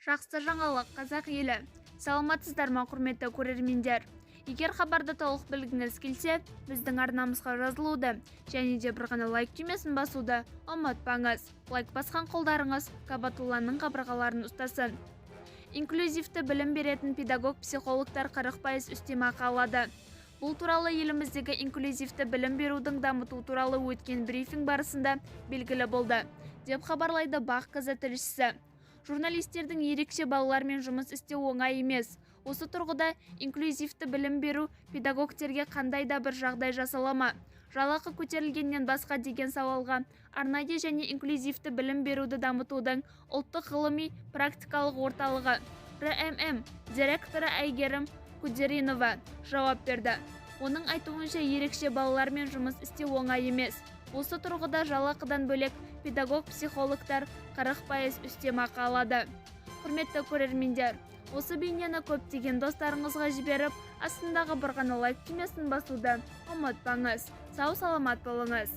Жақсы жаңалық, қазақ елі! Саламатсыздар ма, құрметті көрермендер! Егер хабарды толық білгіңіз келсе, біздің арнамызға жазылуды және де бір ғана лайк түймесін басуды ұмытпаңыз. Лайк басқан қолдарыңыз Кабатулланың қабырғаларын ұстасын. Инклюзивті білім беретін педагог-психологтар 40% үстемақы алады. Бұл туралы еліміздегі инклюзивті білім берудің дамыту туралы өткен брифинг барысында белгілі болды, деп хабарлайды БАҚ КЗ тілшісі. Журналистердің ерекше балалармен жұмыс істеу оңай емес. Осы тұрғыда инклюзивті білім беру педагогтерге қандай да бір жағдай жасала ма? Жалақы көтерілгеннен басқа деген сауалға арнайы және инклюзивті білім беруді дамытудың ұлттық ғылыми практикалық орталығы РММ директоры Әйгерім Кудеринова жауап берді. Оның айтуынша, ерекше балалармен жұмыс істеу оңай емес. Осы тұрғыда жалақыдан бөлек педагог-психологтар 40% үстемақы алады. Құрметті көрермендер, осы бейнені көптеген достарыңызға жіберіп, астындағы бір ғана лайк түймесін басуды ұмытпаңыз. Сау саламат болыңыз.